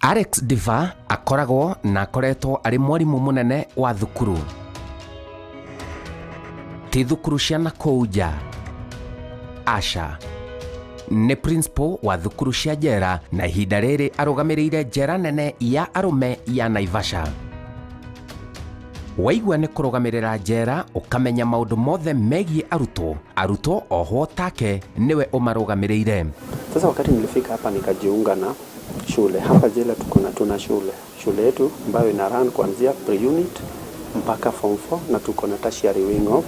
Alex Ndiba akoragwo na akoretwo arĩ mwarimũ mũnene wa thukuru, ti thukuru cia nakũu nja, aca, nĩ principal wa thukuru cia njera, na ihinda rĩrĩ arũgamĩrĩire njera nene ya arũme ya Naivasha. Waigua nĩ kũrũgamĩrĩra njera, ũkamenya maũndũ mothe megiĩ arutwo. Arutwo ohwo take nĩwe ũmarũgamĩrĩire. Sasa wakati nilifika hapa nikajiunga na shule. Hapa jela tuko na tuna shule. Shule yetu ambayo ina run kuanzia pre-unit mpaka form 4, na tuko na tertiary wing of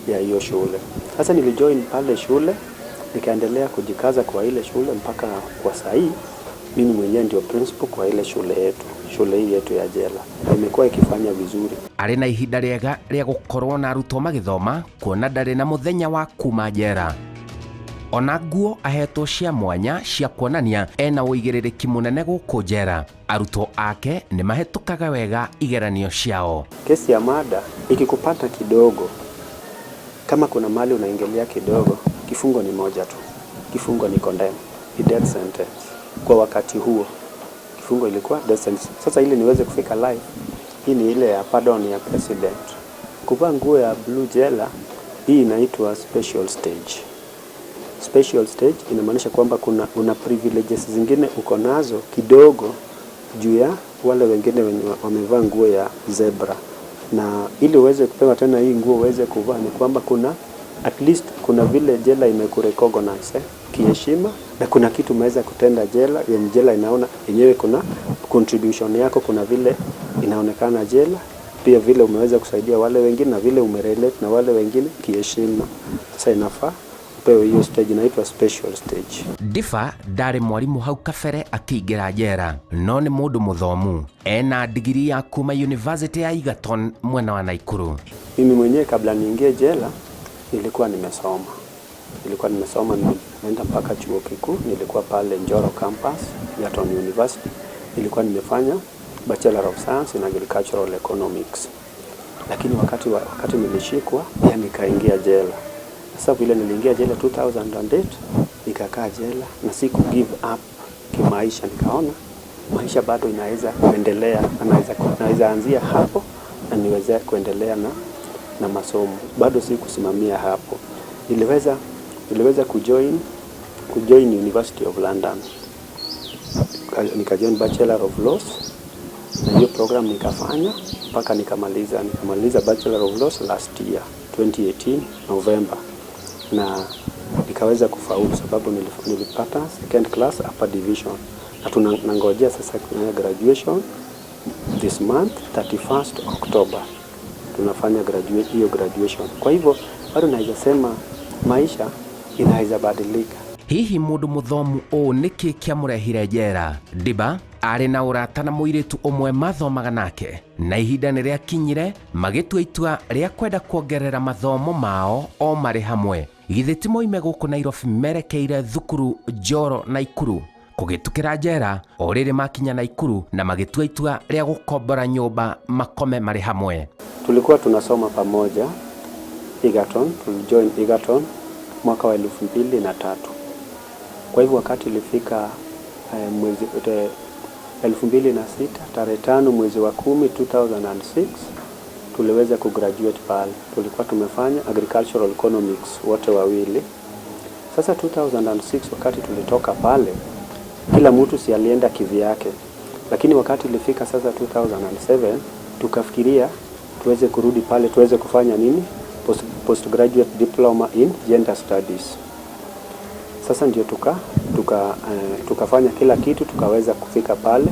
ya hiyo shule. Sasa nilijoin pale shule, nikaendelea kujikaza kwa ile shule mpaka kwa sahii mimi mwenyewe ndio principal kwa ile shule yetu, shule hii yetu ya jela. Imekuwa ikifanya vizuri. Arĩ na ihinda rĩega rĩa gũkorwo na arutwo magĩthoma, kuona ndarĩ na mũthenya wa kuma njera. Ona nguo ahetwo cia mwanya cia kuonania ena ũigĩrĩrĩki mũnene gũkũ njera. Arutwo ake nĩ mahĩtũkaga wega igeranio ciao. Kesi ya murder ikikupata kidogo, kama kuna mahali unaingilia kidogo, kifungo ni moja tu. Kifungo ni condemn, ni death sentence. Kwa wakati huo kifungo ilikuwa death sentence. Sasa ili niweze kufika life, hii ni ile ya pardon ya president. Kuvaa nguo ya blue jela, hii inaitwa special stage. Special stage inamaanisha kwamba kuna una privileges zingine uko nazo kidogo juu ya wale wengine wenye wamevaa nguo ya zebra. Na ili uweze kupewa tena hii nguo uweze kuvaa ni kwamba kuna at least kuna vile jela imekurecognize kiheshima, na kuna kitu umeweza kutenda jela yenye jela inaona yenyewe kuna contribution yako, kuna vile inaonekana jela pia vile umeweza kusaidia wale wengine na vile umerelate na wale wengine kiheshima. Sasa inafaa upewe hiyo stage, inaitwa special stage. Ndiba ndarĩ mwarimũ hau kabere akĩingĩra njera, no nĩ mũndũ mũthomu, ena digiri ya kuma University ya Egerton mwena wa Naikuru. Mimi mwenyewe kabla niingie jela nilikuwa nimesoma, nimeenda mpaka chuo kikuu, nilikuwa pale Njoro campus, Egerton University. Nilikuwa nimefanya Bachelor of Science in Agricultural Economics, lakini wakati nilishikwa pia nikaingia jela. Sasa vile niliingia jela 2008, nikakaa jela na siku give up kimaisha, nikaona maisha bado inaweza kuendelea, naweza anzia hapo na niweze kuendelea na masomo. Bado si kusimamia hapo, niliweza kujoin University of London, nikajoin Bachelor of Laws, na hiyo program nikafanya mpaka nikamaliza Bachelor of Laws last year 2018 November, na nikaweza kufaulu sababu nilipata second class upper division, na tunangojea sasa graduation this month 31st October tunafanya graduate, hiyo graduation. Kwa hivyo bado naweza sema maisha inaweza badilika. Hihi mũndũ mũthomu ũũ nĩkĩ kĩamũrehire njera? Ndiba arĩ na ũrata na mũirĩtu ũmwe mathomaga nake, na ihinda nĩ rĩakinyire magĩtua itua rĩa kwenda kuongerera mathomo mao o marĩ hamwe. Githĩ ti moime gũkũ Nairobi merekeire thukuru Njoro Naikuru kũgĩtukĩra njera o rĩrĩ makinya Naikuru, na magĩtua itua rĩa gũkombora nyũmba makome marĩ hamwe. Tulikuwa tunasoma pamoja Egerton, tulijoin Egerton mwaka wa 2003. Kwa hivyo wakati ilifika mwezi 2006 tarehe 5 mwezi wa 10 2006 tuliweza kugraduate pale. Tulikuwa tumefanya agricultural economics wote wawili. Sasa 2006 wakati tulitoka pale, kila mtu si alienda kivyake, lakini wakati ilifika sasa 2007 tukafikiria tuweze kurudi pale tuweze kufanya nini, postgraduate diploma in gender studies. Sasa ndio tukafanya kila kitu, tukaweza kufika pale,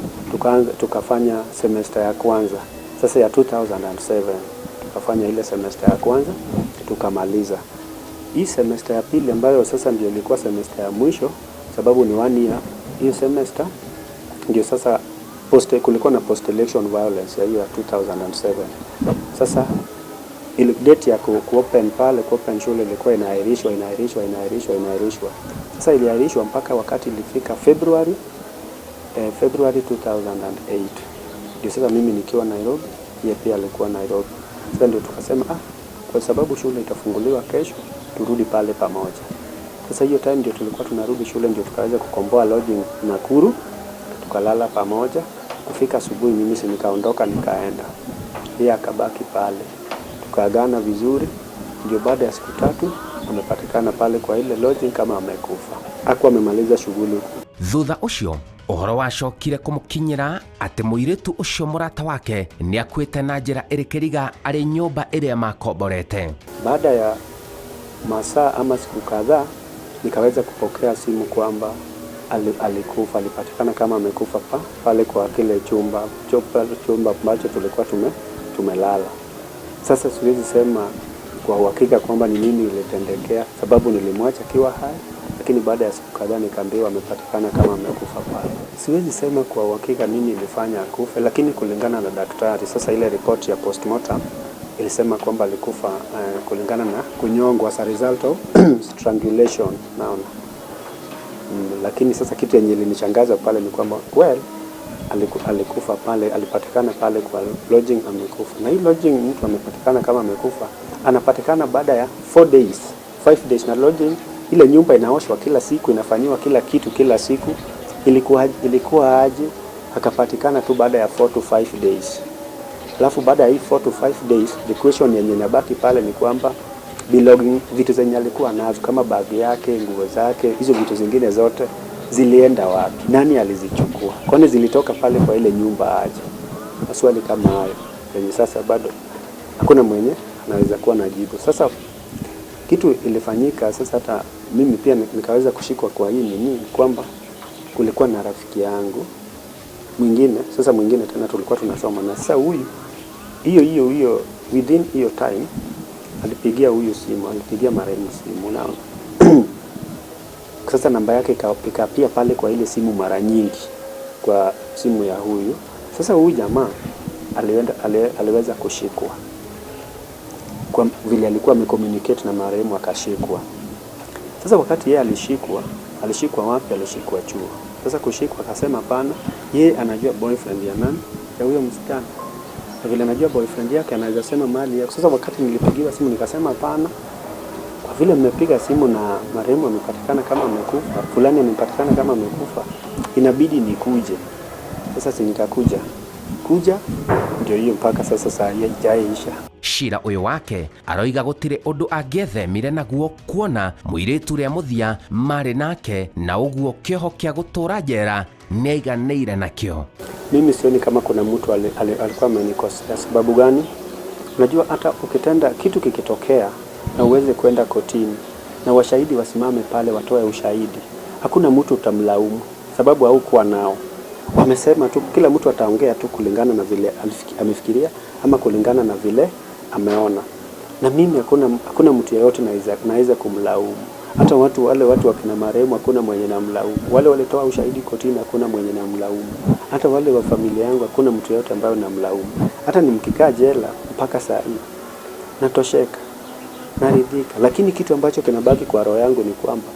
tukafanya semester ya kwanza sasa ya 2007, tukafanya ile semester ya kwanza tukamaliza. Hii semester ya pili ambayo sasa ndio ilikuwa semester ya mwisho, sababu ni one year, hiyo semester ndio sasa kulikuwa na post election violence ya hiyo ya 2007. Sasa ile date ya ku open pale, ku open shule ilikuwa inaahirishwa, inaahirishwa, inaahirishwa, inaahirishwa. Sasa iliahirishwa mpaka wakati ilifika February 2008. Ndio sasa mimi nikiwa Nairobi, yeye pia alikuwa Nairobi. Sasa ndio tukasema, kwa sababu shule itafunguliwa kesho, turudi pale pamoja. Sasa hiyo time ndio tulikuwa tunarudi shule, ndio tukaweza kukomboa lodging Nakuru. Tukalala pamoja. Kufika asubuhi, mimi si nikaondoka nikaenda, yeye akabaki pale, tukaagana vizuri. Ndio baada ya siku 3 amepatikana pale kwa ile lodging kama amekufa, hakuwa amemaliza shughuli. Thutha ũcio ũhoro wacokire kũmũkinyĩra atĩ mũirĩtu ũcio mũrata wake nĩ akuĩte na njĩra ĩrĩ kĩriga arĩ nyũmba ĩrĩa makomborete. Baada ya masaa ama siku kadhaa nikaweza kupokea simu kwamba alikufa, alipatikana kama amekufa pale kwa kile chumba ambacho tulikuwa tumelala. Sasa siwezi sema kwa uhakika kwamba ni nini ilitendekea, sababu nilimwacha akiwa hai, lakini baada ya siku kadhaa nikaambiwa amepatikana kama amekufa pale. Siwezi sema kwa uhakika nini ilifanya akufe, lakini kulingana na daktari, sasa ile ripoti ya postmortem ilisema kwamba alikufa kulingana na kunyongwa as a result of strangulation, naona. Lakini sasa kitu yenye ilinishangaza pale ni kwamba well, alikufa pale, alipatikana pale kwa lodging amekufa. Na hii lodging mtu amepatikana kama amekufa, anapatikana baada ya 4 days, 5 days, na lodging ile nyumba inaoshwa kila siku, inafanyiwa kila kitu kila siku. Ilikuwa aje akapatikana tu baada ya 4 to 5 days? Alafu baada ya hii 4 to 5 days, the question yenye inabaki pale ni kwamba belonging, vitu zenye alikuwa nazo kama bag yake, nguo zake, hizo vitu zingine zote zilienda wapi? Nani alizichukua? Kwani zilitoka pale kwa ile nyumba aje? Maswali kama hayo yenye sasa bado hakuna mwenye anaweza kuwa na jibu. Sasa kitu ilifanyika sasa, hata mimi pia nikaweza kushikwa kwa hii nini, kwamba kulikuwa na rafiki yangu mwingine, sasa mwingine tena tulikuwa tunasoma na sasa huyu hiyo hiyo hiyo within hiyo time alipigia huyu simu, alipigia marehemu simu, unaona. Sasa namba yake ikapia pale kwa ile simu mara nyingi kwa simu ya huyu. Sasa huyu jamaa aliweza kushikwa kwa vile alikuwa amecommunicate na marehemu akashikwa. Sasa wakati yeye alishikwa, alishikwa wapi? Alishikwa chuo. Sasa kushikwa akasema hapana, yeye anajua boyfriend ya nani? Ya huyo msichana. Na vile anajua boyfriend yake anaweza sema mali yake. Sasa wakati nilipigiwa simu nikasema hapana, kwa vile mmepiga simu na marehemu amepatikana kama amekufa, fulani amepatikana kama amekufa, inabidi nikuje. Sasa si nikakuja. Kuja ndio hiyo mpaka sasa saa hii haijaisha. Cira ũyũ wake aroiga gũtirĩ ũndũ angĩethemire naguo kuona mũirĩtu ũrĩa mũthia marĩ nake, na ũguo kĩoho kĩa gũtũũra njera nĩaiganĩire nakĩo. Mimi sioni kama kuna mtu alikuwa amenikosea. Sababu gani? Unajua hata ukitenda kitu kikitokea na uweze kwenda kotini na washahidi wasimame pale watoe ushahidi, hakuna mtu utamlaumu sababu haukuwa nao. Wamesema tu, kila mtu ataongea tu kulingana na vile amefikiria ama kulingana na vile ameona. Na mimi hakuna mtu yeyote naweza kumlaumu. Hata wale watu wakina marehemu hakuna mwenye namlaumu. Wale walitoa ushahidi kotini hakuna mwenye namlaumu. Hata wale wa familia yangu hakuna mtu yeyote ambaye namlaumu. Hata nimkikaa jela mpaka saa hii natosheka, naridhika. Lakini kitu ambacho kinabaki kwa roho yangu ni kwamba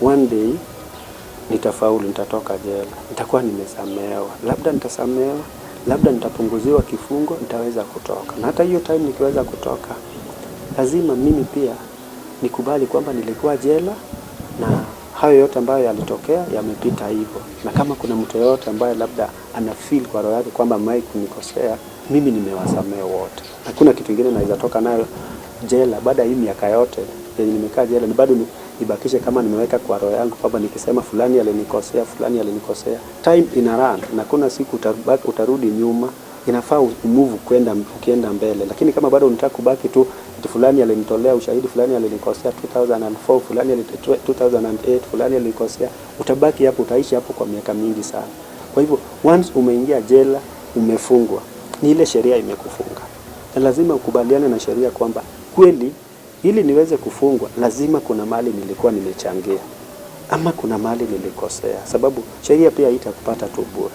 one day nitafaulu, nitatoka jela, nitakuwa nimesamehewa, labda nitasamehewa, labda nitapunguziwa kifungo, nitaweza kutoka. Na hata hiyo time nikiweza kutoka, lazima mimi pia nikubali kwamba nilikuwa jela na hayo yote ambayo yalitokea yamepita hivyo. Na kama kuna mtu yeyote ambaye labda ana feel kwa roho yake kwamba amewahi kunikosea, mimi nimewasamehe wote. Hakuna kitu kingine naweza toka nayo jela baada ya hii miaka yote yenye nimekaa jela, ni bado nibakishe kama nimeweka kwa roho yangu kwamba nikisema fulani alinikosea, fulani alinikosea. Time ina run na kuna siku utarudi nyuma. Inafaa umove kwenda ukienda mbele, lakini kama bado unataka kubaki tu eti fulani alinitolea ushahidi, fulani alinikosea 2004, fulani 2008, fulani alinikosea, utabaki hapo, utaishi hapo kwa miaka mingi sana. Kwa hivyo once umeingia jela, umefungwa, ni ile sheria imekufunga, na lazima ukubaliane na sheria kwamba kweli ili niweze kufungwa lazima kuna mali nilikuwa nimechangia ama kuna mali nilikosea, sababu sheria pia haitakupata tu bure.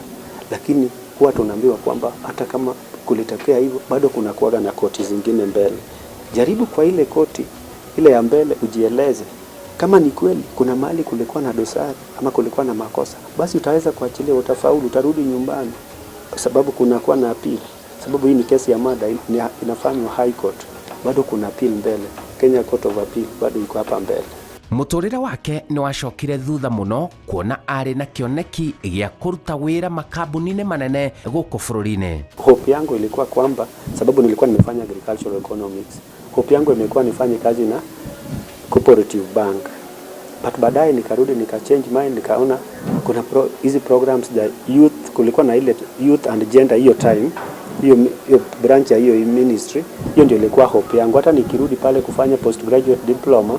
Lakini huwa tunaambiwa kwamba hata kama kulitokea hivyo bado kuna kuwaga na koti zingine mbele. Jaribu kwa ile koti ile ya mbele ujieleze, kama ni kweli kuna mali kulikuwa na dosari ama kulikuwa na makosa, basi utaweza kuachilia, utafaulu, utarudi nyumbani, sababu kuna kuwa na appeal. Sababu hii ni kesi ya murder, inafanywa High Court, bado kuna appeal mbele. Kenya Court of Appeal bado iko hapa mbele. Mũtũrĩre wake nĩ wacokire thutha mũno kuona arĩ na kĩoneki gĩa kũruta wĩra makambuni-inĩ manene gũkũ bũrũri-inĩ. Hope yangu ilikuwa kwamba, sababu nilikuwa nimefanya agricultural economics, hope yangu imekuwa nifanye kazi na cooperative bank, but baadaye nikarudi nika change mind, nikaona kuna hizi programs za youth. Kulikuwa na ile youth and gender hiyo time, hiyo branch ya hiyo ministry. Hiyo ndio ilikuwa hope yangu. Hata nikirudi pale kufanya postgraduate diploma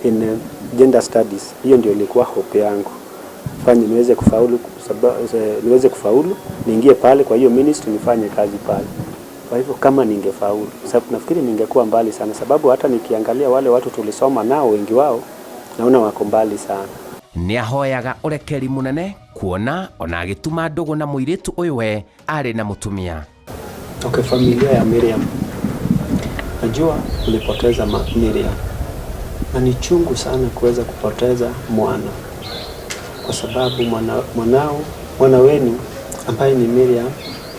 in gender studies, hiyo ndio ilikuwa hope yangu, fanye niweze kufaulu, niweze kufaulu niingie pale kwa hiyo ministry nifanye kazi pale. Kwa hivyo kama ningefaulu, sababu nafikiri ningekuwa mbali sana, sababu hata nikiangalia wale watu tulisoma nao, wengi wao naona wako mbali sana. Nĩ ahoyaga ũrekeri mũnene kuona ona agĩtuma ndũgũ na mũirĩtu ũyũ we arĩ na mũtumia. Okay, familia ya Miriam, najua ulipoteza Miriam na ni chungu sana kuweza kupoteza mwana, kwa sababu mwana wenu ambaye ni Miriam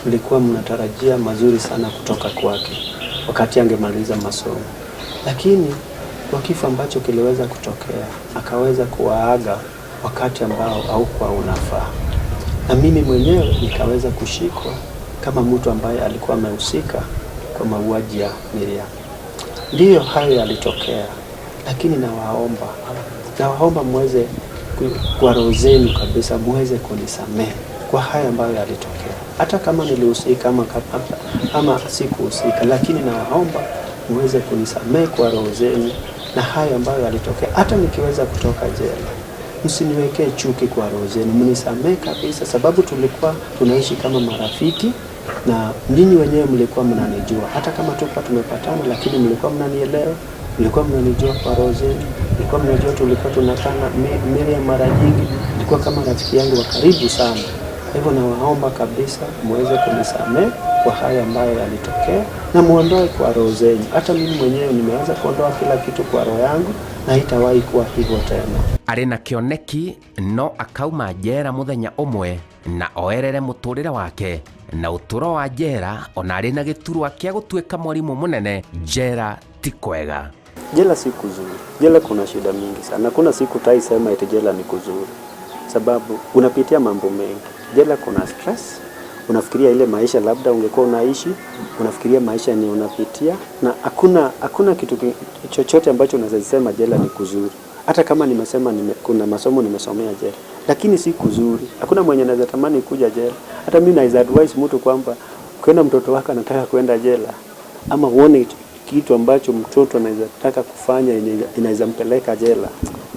mlikuwa mnatarajia mazuri sana kutoka kwake wakati angemaliza masomo, lakini kwa kifo ambacho kiliweza kutokea akaweza kuwaaga wakati ambao haukuwa unafaa, na mimi mwenyewe nikaweza kushikwa kama mtu ambaye alikuwa amehusika kwa mauaji ya Miriam. Ndiyo hayo yalitokea, lakini nawaomba muweze kwa roho zenu kabisa muweze kunisamehe kwa haya ambayo yalitokea, hata kama nilihusika ama sikuhusika, lakini nawaomba muweze kunisamehe kwa roho zenu na hayo ambayo yalitokea. Hata nikiweza kutoka jela, msiniwekee chuki kwa roho zenu, mnisamehe kabisa, sababu tulikuwa tunaishi kama marafiki na nyinyi wenyewe mlikuwa mnanijua, hata kama tulikuwa tumepatana, lakini mlikuwa mnanielewa, mlikuwa mnanijua kwa roho zenu, mlikuwa mnajua tulikuwa tunakaa na Miriam mara nyingi, ilikuwa kama rafiki yangu wa karibu sana. Kwa hivyo nawaomba kabisa muweze kunisamehe kwa haya ambayo yalitokea na muondoe kwa roho zenu. Hata mimi mwenyewe nimeanza kuondoa kila kitu kwa roho yangu na haitawahi kuwa hivyo tena. Arĩ na kĩoneki no akauma njera mũthenya ũmwe na oerere mũtũrĩre wake na ũtũro wa njera, ona arĩ na gĩturwa kĩa gũtuĩka mwarimũ mũnene, njera ti kwega. Jela si kuzuri. Jela kuna shida mingi sana. Kuna siku utaisema eti jela ni kuzuri, sababu unapitia mambo mengi. Jela kuna stress, unafikiria ile maisha labda ungekuwa unaishi, unafikiria maisha ni unapitia, na hakuna kitu chochote ambacho unaweza sema jela ni kuzuri. Hata kama nimesema kuna masomo nimesomea jela, lakini si kuzuri. Hakuna mwenye anaweza tamani kuja jela. Hata mimi naweza advise mtu kwamba ukiona mtoto wako anataka kwenda jela, ama uone kitu ambacho mtoto anaweza taka kufanya yenye inaweza mpeleka jela,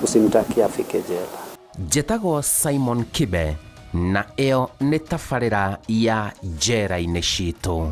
usimtakie afike jela. Njĩtagwo Simon Kibe na ĩyo nĩ tabarĩra ya njera-inĩ citũ.